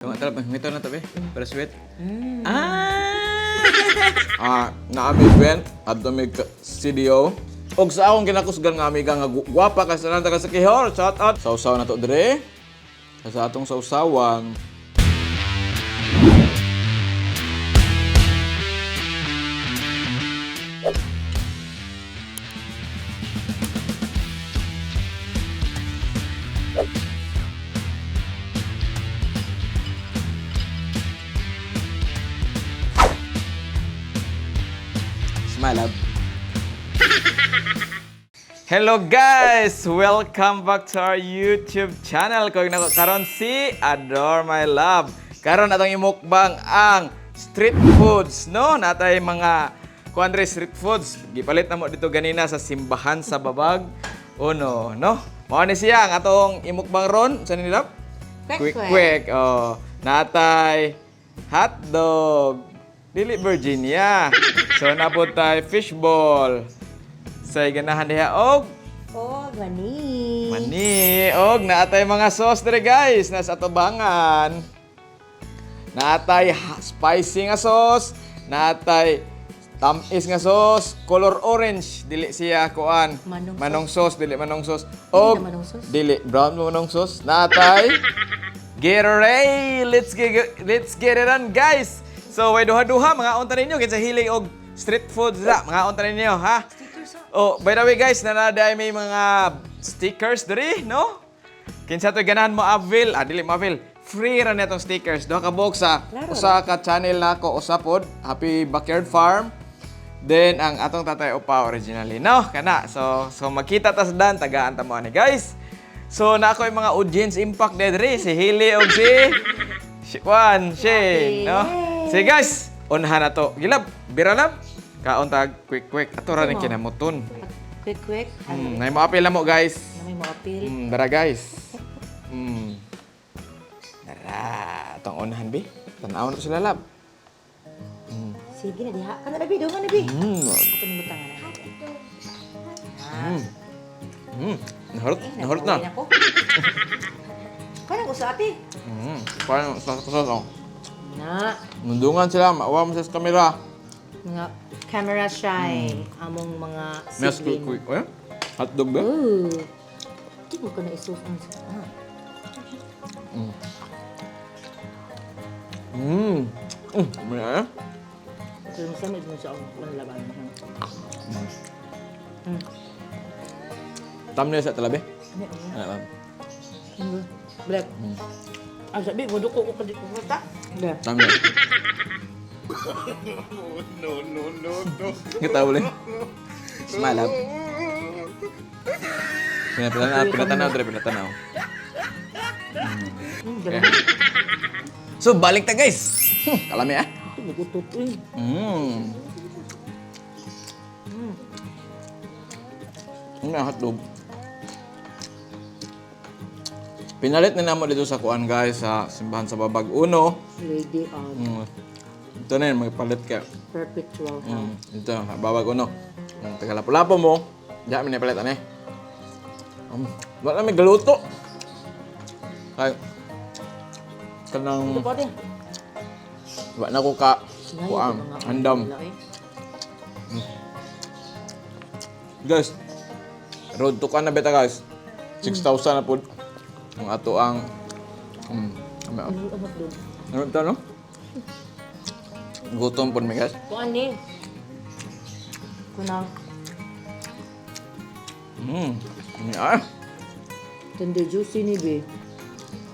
Tama, tara, pangito na tabi. Para sweet. Ah! Ah, naami event adto mi CDO. Og sa akong kinakusgan nga amiga nga gwapa ka sa taga sa Kihor. Shout out. Sausaw na to dire. Sa atong sausawan. Smile up. Hello guys! Welcome back to our YouTube channel. Kung nako karon si Adore My Love. Karon atong imukbang ang street foods, no? Natay mga kuan street foods. Gipalit na mo dito ganina sa simbahan sa Babag. Uno, no? Mao ni siya ang atong imukbang ron sa nilap. Kwek, Quick, kwek. quick. Oh, natay hotdog. Dili Virginia. So napod tay fishball. Say ganahan diha og Oh, mani. mani og naatay mga sauce dire guys nasa atubangan. Naatay spicy nga sauce, naatay tamis nga sauce, color orange dili siya kuan. Manong manong sauce dili manong sauce. Og na manong sauce? Dili brown mo manong sauce. Naatay Gatorade! Let's get it on, guys! So, way duha-duha, mga unta ninyo, kinsa hilig og street food ra, mga unta ninyo, ha? Stickers, Oh, by the way, guys, nanaday may mga stickers diri, no? Kinsa to'y ganahan mo avail, ah, dili mo avail. Free ra na itong stickers. Duha ka box sa Klaro usa ka channel nako, usa pod, Happy Backyard Farm. Then ang atong tatay upa originally, no? Kana. So makita ta sa dan tagaan ta mo ani, guys. So na ako yung mga audience impact diri si Hili og si Juan, Shane, no? Sige guys, unhan na to. Gilab, bira lab. Kaon tag quick quick. Ato ra ni kinamuton. Quick, quick. Nay mo apil na mo guys. Ano may mo apil? Dara guys. Dara, atong unahan bi. Tan-aw na to sila lab. Sige na diha. Kana na bi, dungan na bi. Ato ni butangan na. Nahurot, nahurot na. Ako. Kana ko sa ate. Parang sa sa oh. Na, Mundungan sila, maawa mo sa kamera. mga camera shy among mga Mas quick sibling. quick. Eh? Hotdog ba? Ooh. Di mo ko na isus ang ah. May eh? Pero mas mo sa akong laban. Thumbnail sa talabi. Ano Ano ba? Black. Ang sabi, mo duko ko kadito ko ta. Black. Thumbnail. No, no, no, no. Kita boleh. Smile up. Pinatanaw, pinatanaw, dre, pinatanaw. Dalawa. So, balik ta guys. Kalami ah. Ito, magutot eh. Ano ang hotdog? Pinalit na namo dito sa kuan guys sa simbahan sa Babag Uno. Lady of Ito na yun, magpalit ka. Perpetual Health. Ito, sa Babag Uno. Tagalapo-lapo mo. Diyan, may napalit ano eh. Wala may galuto. Ay, kanang, Ito po ate. wala na ko ka, kuan, handam. Guys, road to ka na beta guys. 6,000 na po. Ang ato ang ano Ano ang hotdog? ano ito, no? Gutom po mi guys. Kuan ni. Kunang Ah, tender juicy ni be.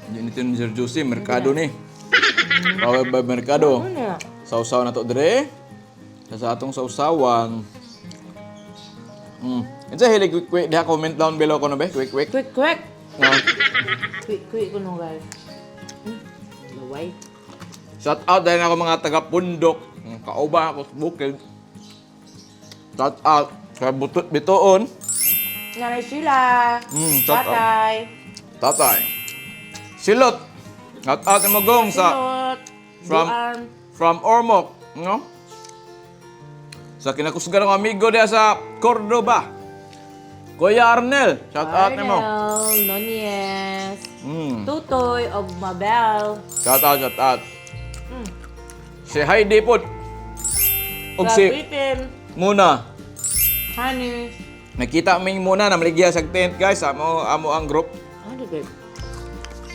Hindi ni Tender Juicy, Mercado ni. Powered by Mercado. Ano na? Sausaw na to dire. Sa atong sausawan. Unsa hilig quick quick diha comment down below ko no be? Quick quick. Quick, quick. No. Quick, quick ko no guys. Laway. Shout out dahil ako mga taga Pundok, mga kauban ako sa bukid. Shout out sa Butot Bituon. Nanay Sheila. Shout out. Tatay. Tatay. Silot. Shout out ni Magong sa Silot. from Duan. from Ormoc, no? Sa kinakusgan ng amigo diha sa Cordoba. Kuya Arnel, shout out nimo. Arnel Nunez. Tutoy og Mabel. Shout out, shout out. Si Heidi po. Og si Grabitin. Muna. Honey. Nakita mi muna na maligya sa tent, guys. Amo amo ang group. Ano ba?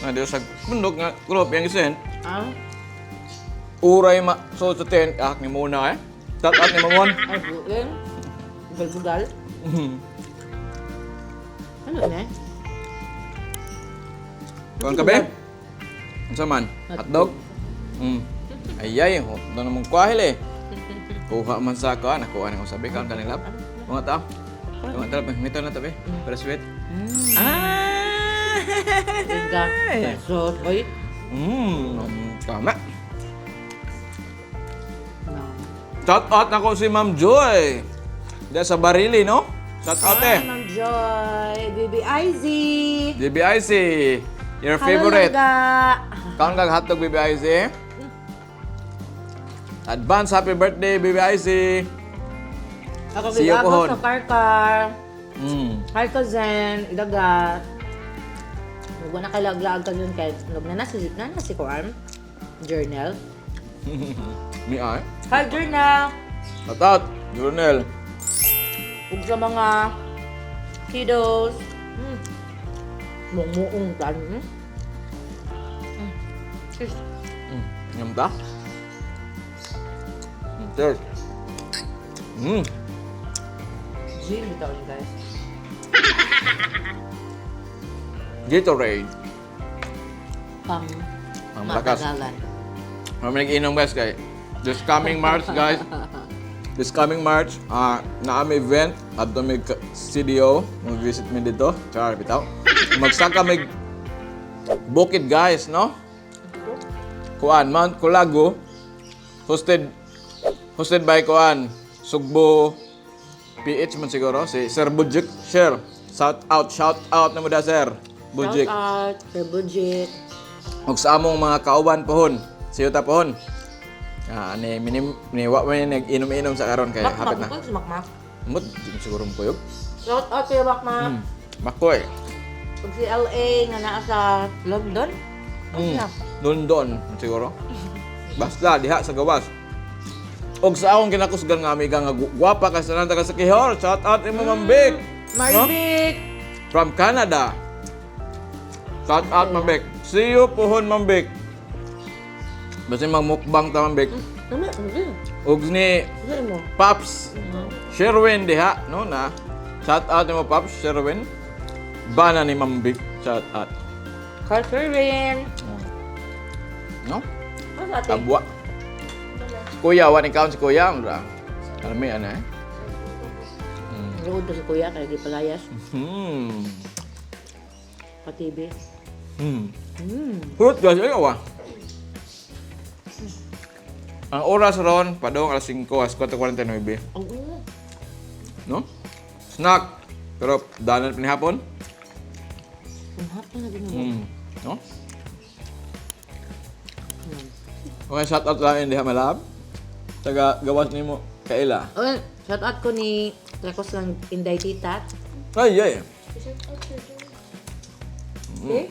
Na dito sa bundok nga group yang send. Ah? Uray ma so sa tent ah ni Muna eh. Shout out ni Mamon. Ay, buin. Bugal-bugal. Ano na? Kuan ka be? Unsa man? Hotdog? Ayay, hotdog namang kwahil eh. Kuha man sa kuan, nakuha na ko sabi kaon kaning lab. Mga tao. Mga tao, mito na tabi. Pero sweet. Ah! Ganda. So, oy. Tama. No. Shout out nako si Ma'am Joy. Diyan sa Barili, no? Shout out eh. Hi, Ma'am Joy. Baby Izzy. BBIC, your favorite. Hello, Langga. Kaon kag hotdog, BBIC. Advance happy birthday, BBIC. Ako See you gigabot pohon. sa Karkar. Hi, cousin. Ilaga. Huwag na kailaglaag ka dun kay nag na na si Kuan. Journal. Mi ay. Hi, Journal. Shout out, Journal. Ug sa mga kiddos. Mungmuong tan. Cheers. Yum ta. Cheers. Gin bitaw niyo, guys. Gatorade. Pang Ang lakas. matagalan. Marami nag-inom, guys, kay this coming March, guys. This coming March, ah, naami event at may CDO, mag-visit mi dito. Char, bitaw. Magsaka may bukid, guys, no? Kuan, Mount Kulago. Hosted by Kuan, Sugbo PH man siguro, si Sir Bujik. Sir, shout out na mo da, Sir Bujik. Shout out, Sir Bujik. Ug sa among mga kauban pohon, siyuta pohon. Ah, ni minim ni wa man nag-inom-inom sa karon kay hapit na. Makmak, si Makmak. Mut di mo siguro mo kuyog. Shout out kay Makmak. Makoy. Ug si LA nga naa sa London. Ano? London siguro. Basta diha sa gawas. Og sa akong ginakusgan nga amiga nga gwapa ka sa taga sa Kihor. Shout out imo, Ma'am Vic. No? Marvic! From Canada. Shout out, Ma'am Vic. See you pohon, Ma'am Vic. Basta magmukbang ta, Ma'am Vic. Ano? Ano? Og ni Ano mo? Paps Sherwin diha no na. Shout out nimo, Paps Sherwin. Bana ni Ma'am Vic. Shout out. Carl Sherwin! No? Ano sa atin? Kabwa. Kuya, wa ni kaon si Kuya ra. Alam mo yan eh. Luod ba si Kuya kaya di palayas? Pa-TV. Fruit, guys, ay wa. Ang oras ron, padong alas 5, alas 4:49. Oo. No? Snack. Pero danan pinihapon. Ang hapon na ginawa. No? Okay, shout out lang diha malab. Taga gawas nimo kaila. Okay, shout out ko ni Rekos ng Inday Tita. Ay, ay. Okay?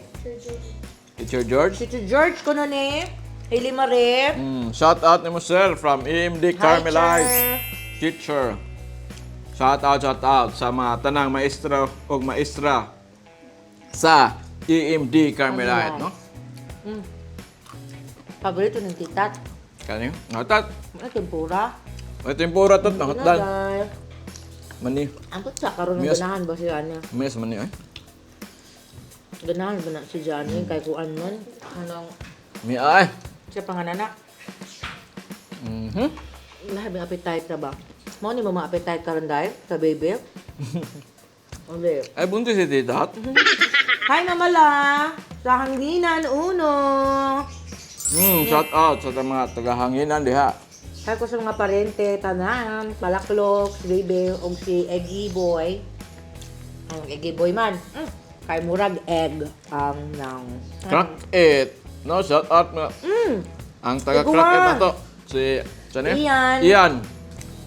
Teacher George. Tito George ko na ni Hailey Marie. Shout out nimo, sir, from EMD Carmelite. Hi, Teacher. Shout out sa mga tanang maestro o maestra sa EMD Carmelite, no? Paborito ng tita. Kani? Natat. Ano, tempura? Ay, tempura tot nakatdan. Nagay. Mani. Ang putsa, karon ng Miyas. ganahan ba si Ana? Mayas mani ay. Ganahan ba na si Johnny kay kuan man? Anong Mi ay. siya panganana? Lahat may appetite na ba? Mao ni mama appetite karon dai sa baby. Uli. Ay, buntis si Tita. Hi, Mama La! Sa Hanginan Uno! Shout out sa mga tagahanginan diha. Hi ko sa mga parente, tanan, palaklok, si baby, og si Eggy Boy. Ang Eggy Boy man. Kay murag egg ang nang. Crack it. No, shout out mga ang taga Iguan. Crack it na to. Si sino yun? Ian. Ian.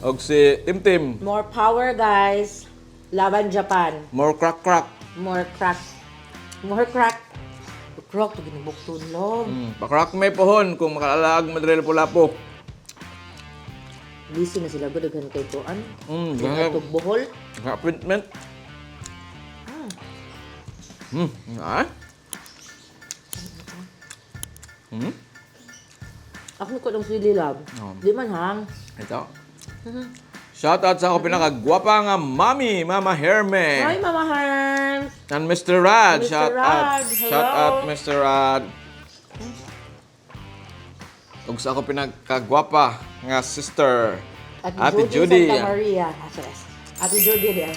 Og si Tim Tim. More power, guys. Laban Japan. More crack crack. More crack. More crack. Rock to ginibukton love. Pakrak may pohon kung makalalag madre Lapu-Lapu. Busy na sila gud, daghan kay kuan. Daghan. Bohol. Appointment. Ah? Ako ko lang sili, love. Oh. Di man hang. Ito. Shout out sa ako pinakagwapa nga mami, Mama Herme. Hi, Mama Herms. And Mr. Rad, Mr. shout out. Rad, hello. Shout out, Mr. Rad. Ug sa ako pinakagwapa nga sister, At Ate Judy, Judy. Santa Maria. Ah, sorry. Ate Judy diyan.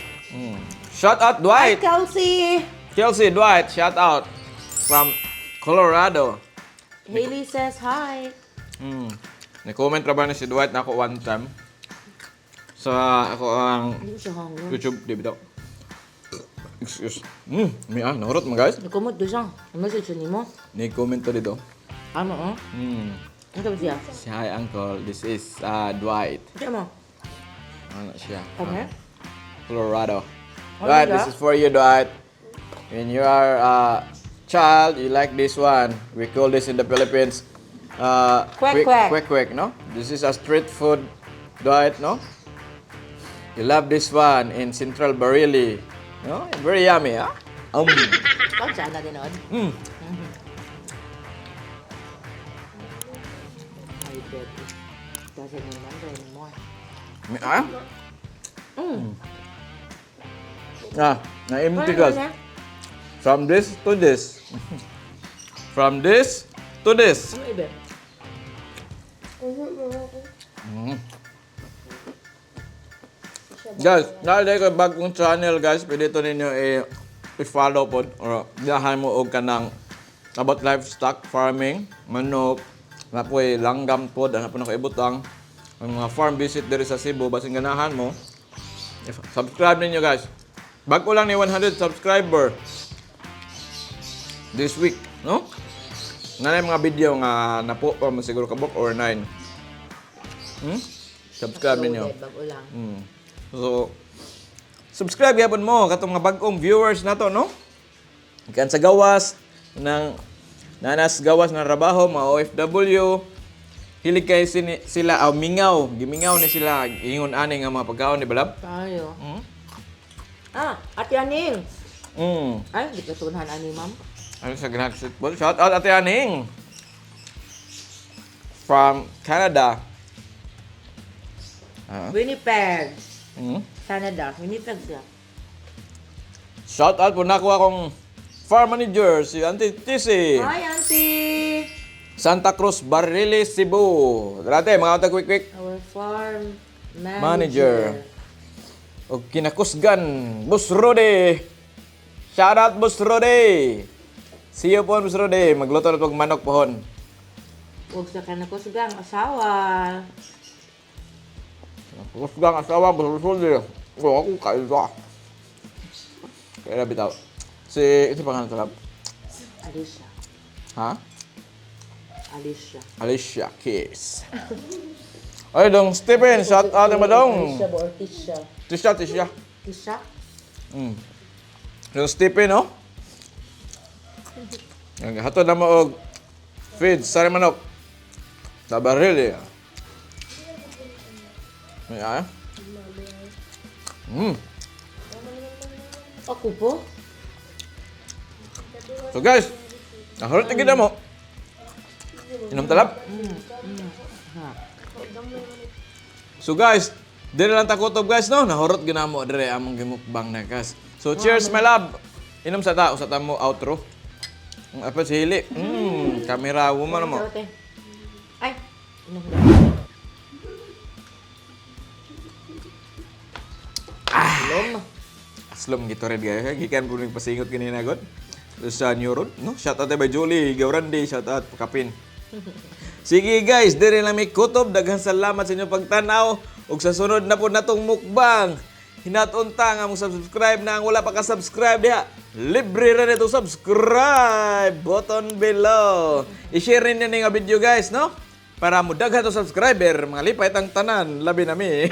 Shout out Hi, Dwight. Kelsey. Kelsey Dwight, shout out from Colorado. Haley says hi. Ni-comment ra ba ni si Dwight na ako one time sa ako ang Hindi ko siya hungry. YouTube, di ba? Excuse. May nahurot mo, guys. Nagkumot do siya. Ang message ni mo. Ni-comment to dito. Ano, oh? Ano ba siya? Say hi, uncle. This is Dwight. Siya mo. Ano siya? Come here. Colorado. Oh, Dwight, yeah. this is for you, Dwight. When you are a child, you like this one. We call this in the Philippines Kwek kwek. Kwek kwek, no? This is a street food, Dwight, no? You love this one in Central Barili. No? Very yummy, huh? Kau siya na din, oh. My baby. Doesn't remember anymore. Ah? Ah, na-empty guys. Ano na? From this to this. From this to this. Ano iba? Guys, naalala ko bagong channel, guys, pwede ito ninyo i-follow po or biyahan mo og kanang about livestock farming, manok, na po langgam po, na po nakaibutang ang mga farm visit diri sa Cebu, basin ganahan mo. Subscribe ninyo, guys. Bago lang ni 100 subscriber this week, no? Nanay mga video nga napo pa mo siguro kabuk or 9. Subscribe ninyo. Uploaded, bago lang. So, subscribe gyapon mo katong mga bag-ong viewers nato, no? Ikan sa gawas ng nanas gawas ng trabaho, mga OFW. Hilig kay sila aw mingaw, gimingaw ni sila ingon ani nga mga pagkaon, di ba, lab? Tayo. Ah, Ate Aning. Ay, hindi ka tunhan ani, ma'am. Ano sa Gnagsit Ball? Shout out Ate Aning from Canada. Ah. Winnipeg. Canada. Winnipeg siya. Shout out po nakuha akong farm manager si Auntie Tisi. Hi, Auntie! Santa Cruz, Barili, Cebu. Drate, mga auto quick quick. Our farm manager. Manager. O kinakusgan, Boss Rode. Shout out, Boss Rode. See you po, Boss Rode. Magluto na pag manok pohon. Huwag sa kanakusgang asawa. Kinakusgan asawa, Boss Rode. O, ako kaila. Kaya na bitaw. Si, ito pangalan talab. Alicia. Ha? Alicia. Alicia Keys. Ay, dong Stephen, shout out naman dong. Alicia ba or Tisha? Tisha, Tisha. Tisha? Yung Stephen, no? Ang hatod na mo og feed sa manok. Tabaril eh. May ah. Ako po? So guys, nahurot na gina mo. Inom talab. Ha. So guys, di na lang takutob, guys, no? Nahurot gina mo dire among gimukbang na, guys. So cheers, my love. Inom sa ta, usa ta mo outro. Ang apel si Hili. Camera woman mo. Ate. Ay! Inom na. Ah! Aslom gitu red, guys. Gikan po pasingot kanina god. Sa New Road, no? Shout out by Julie Gaurandi, shout out Kapin. Sige guys, dire lang may kutob. Daghang salamat sa inyong pagtanaw. Ug sa sunod na po natong mukbang. Hinatunta nga mong subscribe na ang wala pa ka-subscribe diha. Libre ra nito subscribe button below. I-share rin ninyo nga video, guys, no? Para mo daghan to subscriber, mga lipay tang tanan, labi na mi.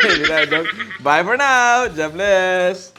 Bye for now. God bless.